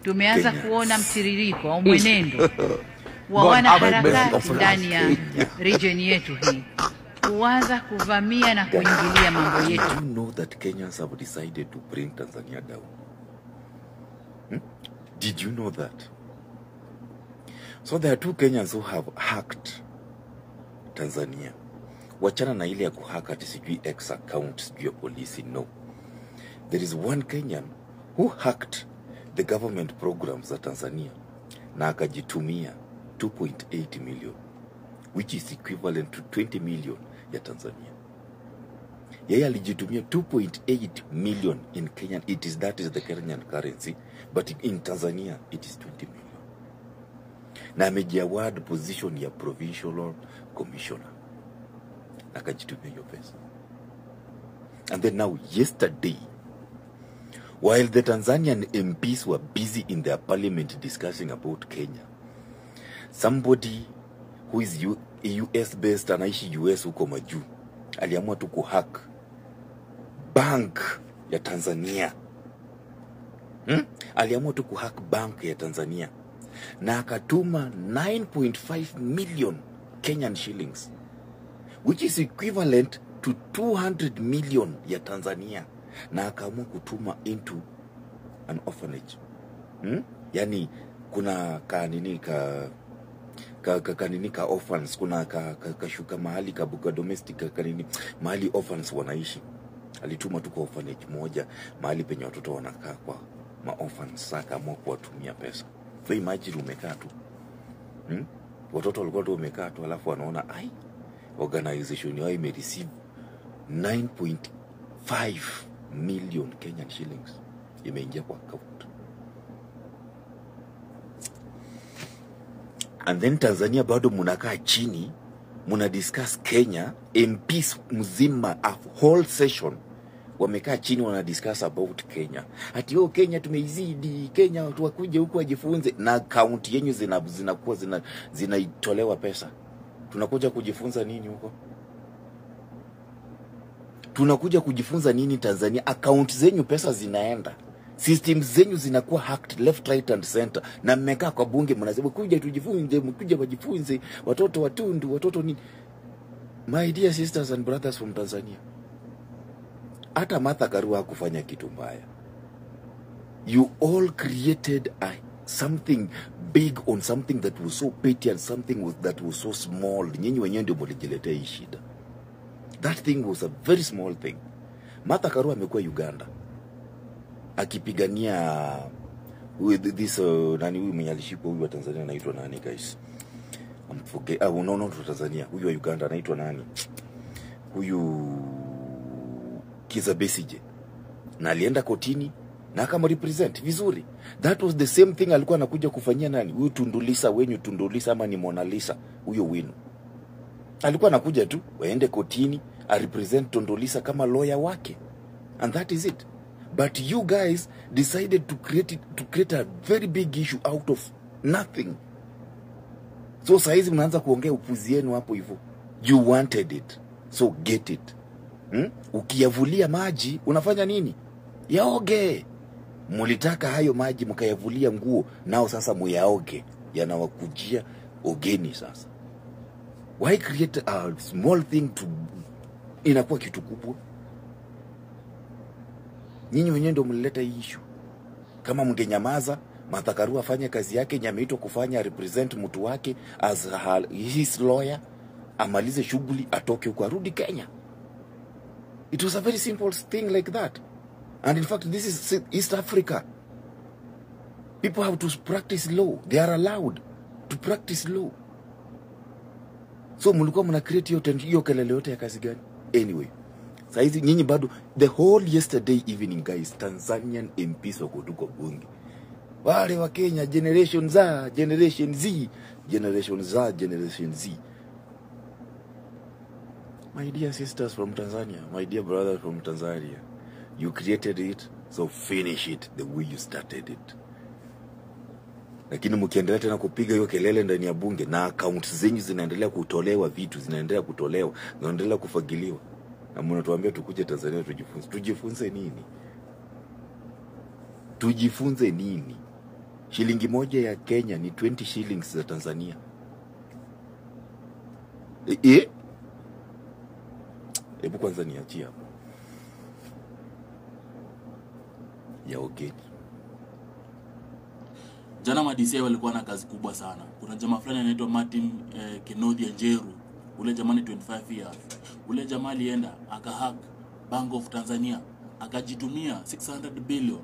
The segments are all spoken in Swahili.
Tumeanza Kenya. Kuona mtiririko au mwenendo wa God have mercy wanaharakati upon us. ndani ya region yetu hii kuanza kuvamia na Guys, kuingilia mambo did yetu. you know that Kenyans have decided to bring Tanzania down? Did you know that? So there are two Kenyans who have hacked Tanzania. Wachana na ile ya kuhack ati sijui X account, sijui ya polisi, no. There is one Kenyan who hacked the government programs za Tanzania na akajitumia 2.8 million, which is equivalent to 20 million ya Tanzania. Yeye alijitumia 2.8 million in Kenyan, it is, that is the Kenyan currency, but in Tanzania it is 20 million. Na amejiaward position ya provincial commissioner, akajitumia hiyo pesa. And then now yesterday, while the Tanzanian MPs were busy in their parliament discussing about Kenya, somebody who is US based, anaishi US huko majuu, aliamua tu kuhack bank ya Tanzania. Aliamua tu kuhack bank ya Tanzania na akatuma 9.5 million Kenyan shillings, which is equivalent to 200 million ya Tanzania, na akaamua kutuma into an orphanage. Yani kuna ka nini ka nini ka orphans, kuna ka kashuka mahali ka domestic ka nini mahali orphans wanaishi. Alituma tu kwa orphanage moja mahali penye watoto wanakaa kwa ma orphans. Sasa akaamua kuwatumia pesa. So imagine umekaa tu, Watoto walikuwa tu wamekaa tu, alafu wanaona ai, organization yao imereceive 9.5 million Kenyan shillings imeingia kwa account. And then Tanzania bado munakaa chini muna discuss Kenya. MPs mzima, a whole session, wamekaa chini wana discuss about Kenya, ati oh, Kenya tumeizidi, Kenya watu wakuje huku wajifunze, na account yenyu zinakuwa zinaitolewa pesa. Tunakuja kujifunza nini huko? Tunakuja kujifunza nini Tanzania? Account zenyu pesa zinaenda, systems zenyu zinakuwa hacked left, right and center, na mmekaa kwa bunge mnasema kuja tujifunze, mkuja wajifunze, watoto watundu, watoto nini. My dear sisters and brothers from Tanzania, hata Martha Karua hakufanya kitu mbaya. You all created something big on something that was so petty and something that was so small. Nyinyi wenyewe ndio mlijiletea hii shida. That thing was a very small thing. Martha Karua amekuwa Uganda akipigania with this nani huyu mwenye alishikwa, huyu wa Tanzania anaitwa nani, guys? I'm forget. Ah, no, wa Tanzania, huyu wa Uganda anaitwa nani? Huyu Kizza Besigye. Na alienda kotini na akamrepresent vizuri. That was the same thing alikuwa anakuja kufanyia nani? Huyu Tundu Lissu wenyu, Tundu Lissu ama ni Mona Lisa, huyo wenu. Alikuwa anakuja tu waende kotini arepresent Tundu Lissu kama lawyer wake. And that is it. But you guys decided to create a very big issue out of nothing. So saizi mnaanza kuongea upuzi yenu hapo hivyo. You wanted it. So get it. Ukiyavulia maji unafanya nini? Yaoge. Mulitaka hayo maji mkayavulia nguo, nao sasa muyaoge. Yanawakujia, ogeni sasa. Why create a small thing to inakuwa kitu kubwa? Nyinyi wenyewe ndio mlileta hii issue. Kama mngenyamaza, Martha Karua afanye kazi yake yenye ameitwa kufanya, represent mtu wake as his lawyer, amalize shughuli, atoke huko arudi Kenya. It was a very simple thing like that. And in fact, this is East Africa. People have to practice law. They are allowed to practice law. So mlikuwa mna create hiyo kelele yote ya kazi gani? Anyway, saizi nyinyi bado, the whole yesterday evening, guys, Tanzanian MPs wako tu kwa bunge. Wale wa Kenya, generation za generation Z, generation za generation Z. My dear sisters from Tanzania, my dear brothers from Tanzania, you created it, so finish it the way you started it. Lakini mkiendelea tena kupiga hiyo kelele ndani ya bunge na accounts zenyu zinaendelea kutolewa vitu, zinaendelea kutolewa, zinaendelea kufagiliwa, na mnatuambia tukuje Tanzania tujifunze. Tujifunze nini? Tujifunze nini? Shilingi moja ya Kenya ni 20 shillings za Tanzania. Hebu kwanza niachie hapo ya ogeni. Jana ma-DCI walikuwa na kazi kubwa sana. Kuna jamaa fulani anaitwa Martin Kenodia Njeru. Ule jamaa ni 25 years. Ule jamaa alienda akahack Bank of Tanzania, akajitumia 600 billion.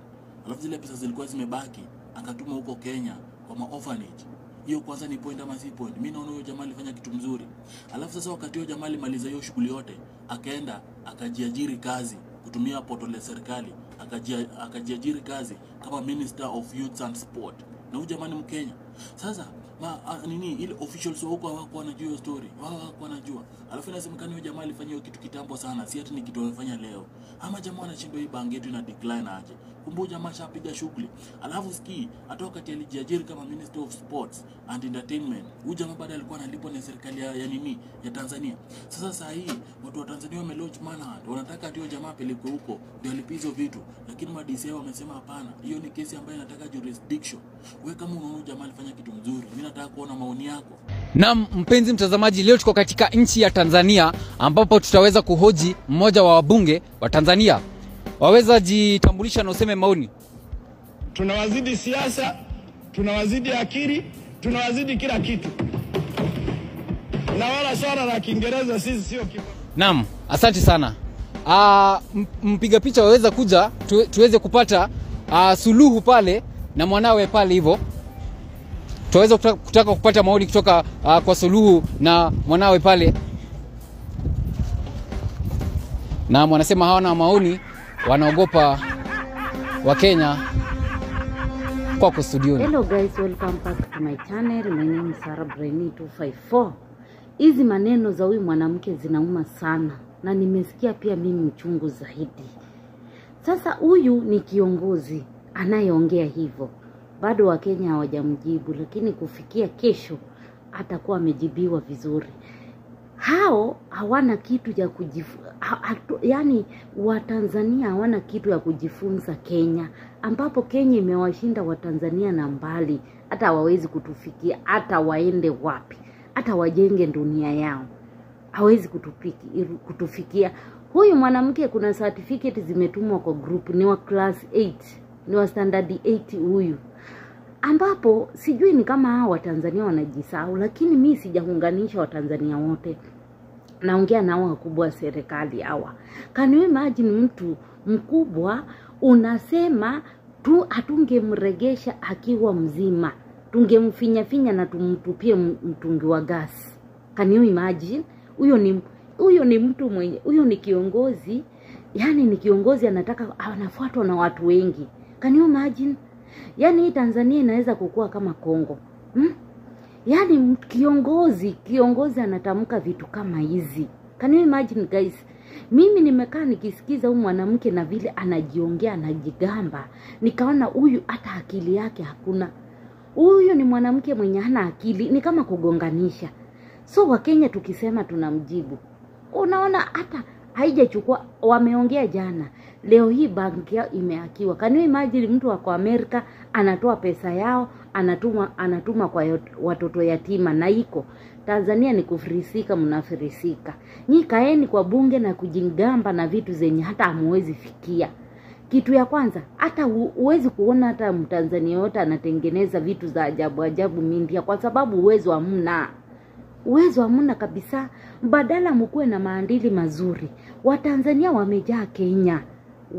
Alafu zile pesa zilikuwa zimebaki akatuma huko Kenya kwa ma orphanage. Hiyo kwanza ni point ama si point? Mimi naona huyo jamaa alifanya kitu mzuri. Alafu sasa wakati huyo jamaa alimaliza hiyo shughuli yote, akaenda akajiajiri kazi kutumia portal ya serikali, akajiajiri kazi kama Minister of Youth and Sport. Na huyu jamaa ni Mkenya. Sasa nini ile officials wa huko hawakuwa wanajua hiyo story. Wao hawakuwa wanajua. Alafu inasemekana huyo jamaa alifanya hiyo kitu kitambo sana, si ati ni kitu amefanya leo. Ama jamaa anashindwa hii bank yetu ina decline aje. Kumbe huyu jamaa ashapiga shughuli. Alafu sikii, hata wakati alijiajiri kama Minister of Sports and Entertainment, huyu jamaa bado alikuwa analipwa na serikali ya nini ya Tanzania. Sasa saa hii watu wa Tanzania wame launch manhunt, wanataka ati huyo jamaa apelekwe huko ndio alipe hizo vitu, lakini ma DCI wamesema hapana, hiyo ni kesi ambayo inataka jurisdiction. Wewe kama unaona huyu jamaa alifanya kitu mzuri, mimi nataka kuona maoni yako. Naam, mpenzi mtazamaji, leo tuko katika nchi ya Tanzania ambapo tutaweza kuhoji mmoja wa wabunge wa Tanzania. Waweza jitambulisha na useme maoni. Tunawazidi siasa, tunawazidi akili, tunawazidi kila kitu. Na wala swala la Kiingereza sisi sio kipo. Naam, asante sana. Mpiga picha waweza kuja tuweze kupata Suluhu pale na mwanawe pale hivyo. Tuweze kutaka kupata maoni kutoka kwa Suluhu na mwanawe pale. Na wanasema hawana maoni, wanaogopa wa Kenya. Kwako studioni. Hello guys, welcome back to my channel. My name is Sarah Brainy 254. Hizi maneno za huyu mwanamke zinauma sana na nimesikia pia mimi uchungu zaidi. Sasa huyu ni kiongozi anayeongea hivyo. Bado wa Kenya hawajamjibu, lakini kufikia kesho atakuwa amejibiwa vizuri. Hao hawana kitu ya kujifunza, yani Watanzania hawana kitu ya kujifunza Kenya, ambapo Kenya imewashinda Watanzania na mbali, hata hawawezi kutufikia, hata waende wapi, hata wajenge dunia yao, hawezi kutufikia. Huyu mwanamke kuna certificate zimetumwa kwa group, ni wa class 8, ni wa standard 8 huyu. Ambapo sijui ni kama hao Watanzania wanajisahau, lakini mimi sijaunganisha Watanzania wote. Naongea na hao wakubwa wa serikali hawa. Can you imagine mtu mkubwa unasema tu hatungemregesha akiwa mzima, tungemfinya finya na tumtupie mtungi wa gas. Can you imagine? Huyo ni mtu mwenye, huyo ni kiongozi, yani ni kiongozi anataka anafuatwa na watu wengi. Can you imagine? Yani hii Tanzania inaweza kukua kama Kongo. Yani kiongozi anatamka vitu kama hizi. Can you imagine guys? Mimi nimekaa nikisikiza huyu mwanamke na vile anajiongea, anajigamba, nikaona huyu hata akili yake hakuna. Huyu ni mwanamke mwenye hana akili, ni kama kugonganisha. So Wakenya tukisema tunamjibu, unaona hata haijachukua, wameongea jana, leo hii banki yao imehakiwa. Can you imagine mtu wako Amerika anatoa pesa yao, anatuma kwa watoto yatima, na iko Tanzania ni kufirisika, mnafirisika. Nyi kaeni kwa bunge na kujigamba na vitu zenye hata hamuwezi fikia. Kitu ya kwanza, hata huwezi kuona hata Mtanzania yote anatengeneza vitu za ajabu ajabu mindia, kwa sababu uwezo hamna. Uwezo hamna kabisa. Badala mkuwe na maadili mazuri. Watanzania wamejaa Kenya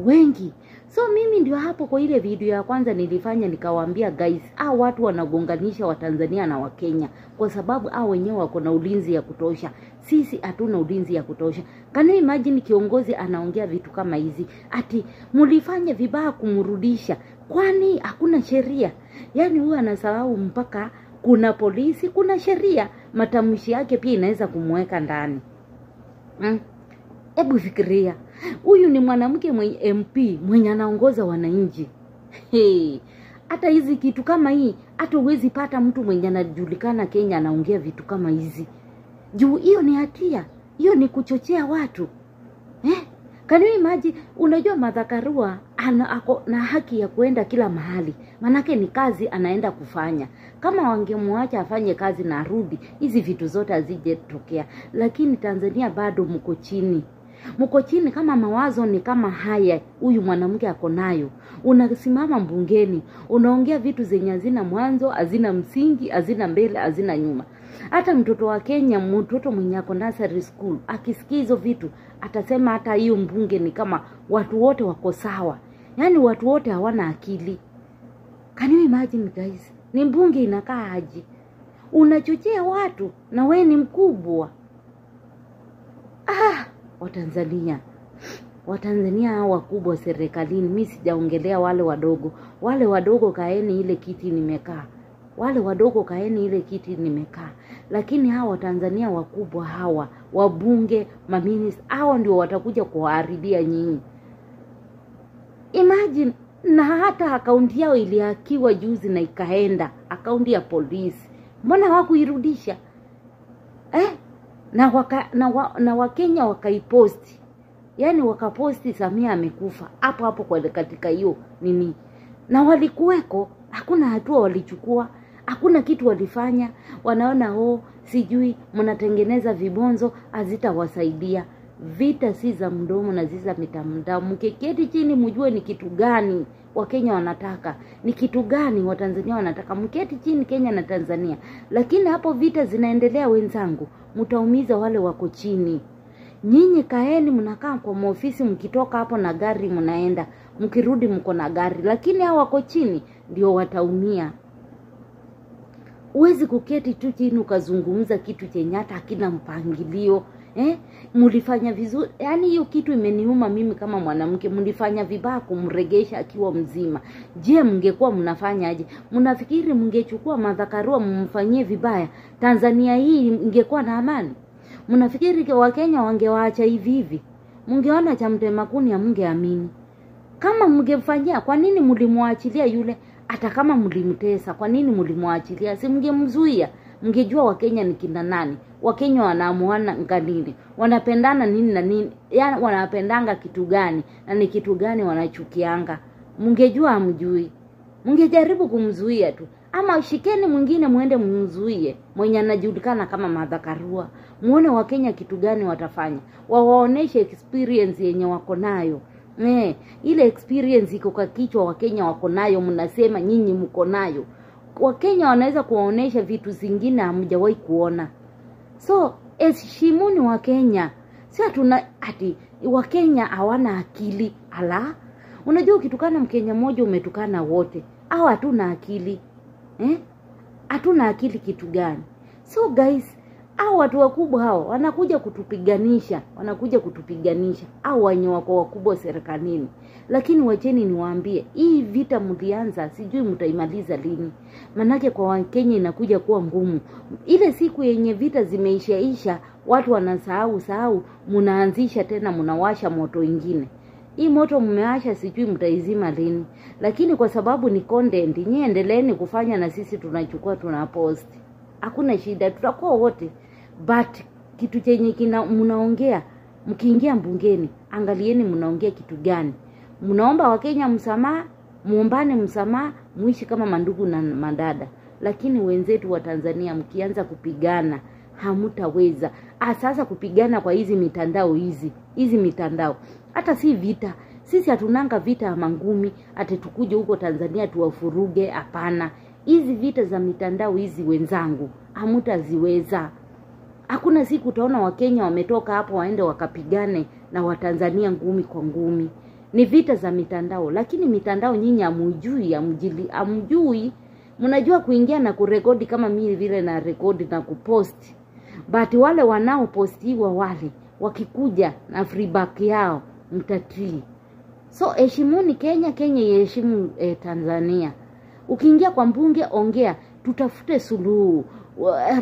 wengi. So mimi ndio hapo kwa ile video ya kwanza nilifanya nikawaambia guys, hao watu wanagonganisha Watanzania na Wakenya kwa sababu hao wenyewe wako na ulinzi ya kutosha. Sisi hatuna ulinzi ya kutosha. Can you imagine kiongozi anaongea vitu kama hizi? Ati mlifanya vibaya kumrudisha. Kwani hakuna sheria? Yaani huyu anasahau mpaka kuna polisi, kuna sheria. Matamshi yake pia inaweza kumweka ndani. Hebu fikiria. Huyu ni mwanamke mwenye MP, mwenye anaongoza wananchi. Hey, hata hizi kitu kama hii, hata huwezi pata mtu mwenye anajulikana Kenya anaongea vitu kama hizi. Juu hiyo ni hatia, hiyo ni kuchochea watu. Can you imagine? Unajua Martha Karua ako na haki ya kuenda kila mahali, manake ni kazi anaenda kufanya. Kama wangemwacha afanye kazi na arudi, hizi vitu zote hazijetokea. Lakini Tanzania bado mko chini, mko chini. Kama mawazo ni kama haya huyu mwanamke ako nayo, unasimama bungeni unaongea vitu zenye hazina mwanzo, hazina msingi, hazina mbele, hazina nyuma. Hata mtoto wa Kenya, mtoto mwenye ako nursery school akisikia hizo vitu atasema hata hiyo mbunge ni kama watu wote wako sawa, yaani watu wote hawana akili. Can you imagine guys? Ni mbunge inakaa aje? Unachochea watu na we ni mkubwa. Watanzania, Watanzania hao wakubwa serikalini, mi sijaongelea wale wadogo. Wale wadogo kaeni ile kiti nimekaa, wale wadogo kaeni ile kiti nimekaa. Lakini hawa Watanzania wakubwa hawa wabunge, maminista, hawa ndio watakuja kuwaharibia nyinyi. Imagine, na hata akaunti yao ilihakiwa juzi na ikaenda, akaunti ya polisi, mbona hawakuirudisha? Na Wakenya wakaiposti, yaani wakaposti Samia amekufa hapo hapo kwa katika hiyo nini, na walikuweko, hakuna hatua walichukua, hakuna kitu walifanya. Wanaona oh, sijui mnatengeneza vibonzo, hazitawasaidia. Vita si za mdomo na si za mitandao. Mkiketi chini mjue ni kitu gani Wakenya wanataka, ni kitu gani Watanzania wanataka. Mketi chini Kenya na Tanzania. Lakini hapo vita zinaendelea wenzangu, mtaumiza wale wako chini. Nyinyi kaeni, mnakaa kwa maofisi, mkitoka hapo na gari mnaenda, mkirudi mko na gari, lakini hao wako chini ndio wataumia. Huwezi kuketi tu chini ukazungumza kitu chenye hata hakina mpangilio. Mlifanya vizuri, yaani hiyo kitu imeniuma mimi kama mwanamke. Mlifanya vibaya kumregesha akiwa mzima. Je, mngekuwa mnafanya aje? Mnafikiri mngechukua Martha Karua mumfanyie vibaya, Tanzania hii ingekuwa na amani? Mnafikiri Wakenya wangewaacha hivi hivi? Mngeona cha mtema kuni hamngeamini. Kama mngefanyia, kwa nini mlimwachilia yule? Hata kama mlimtesa, kwa nini mlimwachilia? Si mngemzuia? Mngejua Wakenya ni kina nani, Wakenya wanaamuana nini, wanapendana nini na nini, yaani wanapendanga kitu gani na ni kitu gani wanachukianga. Mngejua hamjui, mngejaribu kumzuia tu, ama shikeni mwingine muende mumzuie mwenye anajulikana kama Martha Karua, muone Wakenya kitu gani watafanya, wawaoneshe experience yenye wako nayo. Ile experience iko kwa kichwa Wakenya wako nayo, mnasema nyinyi mko nayo. Wakenya wanaweza kuwaonesha vitu zingine hamjawahi kuona. So heshimuni Wakenya. Si hatuna ati Wakenya hawana akili. Ala, unajua ukitukana Mkenya mmoja umetukana wote. Hao hatuna akili. Hatuna akili kitu gani? So guys, hao watu wakubwa hao wanakuja kutupiganisha, wanakuja kutupiganisha. Hao wenye wako wakubwa serikalini. Lakini wacheni niwaambie, hii vita mlianza, sijui mtaimaliza lini. Manake kwa Wakenya inakuja kuwa ngumu. Ile siku yenye vita zimeishaisha, watu wanasahau sahau, mnaanzisha tena, mnawasha moto ingine. Hii moto mmewasha, sijui mtaizima lini. Lakini kwa sababu ni content, nyie endeleeni kufanya na sisi tunachukua tunapost. Hakuna shida, tutakuwa wote. But kitu chenye kina mnaongea, mkiingia bungeni, angalieni mnaongea kitu gani. Mnaomba Wakenya msamaha, muombane msamaha, muishi kama mandugu na madada. Lakini wenzetu wa Tanzania mkianza kupigana hamtaweza. Sasa kupigana kwa hizi mitandao hizi mitandao. Hata si vita. Sisi hatunanga vita ya mangumi ati tukuje huko Tanzania tuwafuruge, hapana. Hizi vita za mitandao hizi wenzangu, hamtaziweza. Hakuna siku utaona Wakenya wametoka hapo waende wakapigane na Watanzania ngumi kwa ngumi. Ni vita za mitandao, lakini mitandao nyinyi hamujui, hamjui. Mnajua kuingia na kurekodi kama mimi vile na rekodi na kupost. But wale wanaopostiwa wale wakikuja na free back yao mtatii. So heshimuni Kenya, Kenya iheshimu Tanzania. Ukiingia kwa mbunge ongea, tutafute suluhu.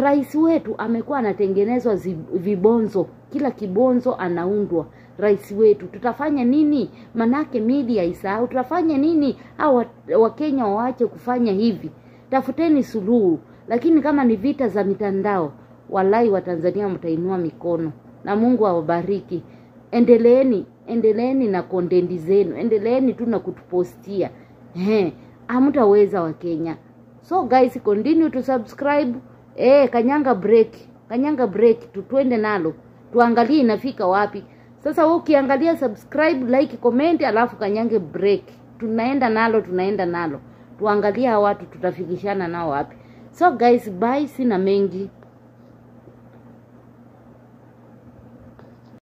Rais wetu amekuwa anatengenezwa vibonzo, kila kibonzo anaundwa. Rais wetu tutafanya nini? Manake media isahau, tutafanya nini? Hao Wakenya waache kufanya hivi. Tafuteni suluhu. Lakini kama ni vita za mitandao, walai wa Tanzania mtainua mikono. Na Mungu awabariki. Endeleeni, Endeleeni na content zenu, endeleeni tu na kutupostia. Hamtaweza Wakenya. So guys, continue to subscribe. Kanyanga break, kanyanga break, tutwende nalo, tuangalie inafika wapi. Sasa wewe ukiangalia subscribe, like, comment, alafu kanyange break. Tunaenda nalo, tunaenda nalo, tuangalie hawa watu tutafikishana nao wapi. So guys, bye, sina mengi.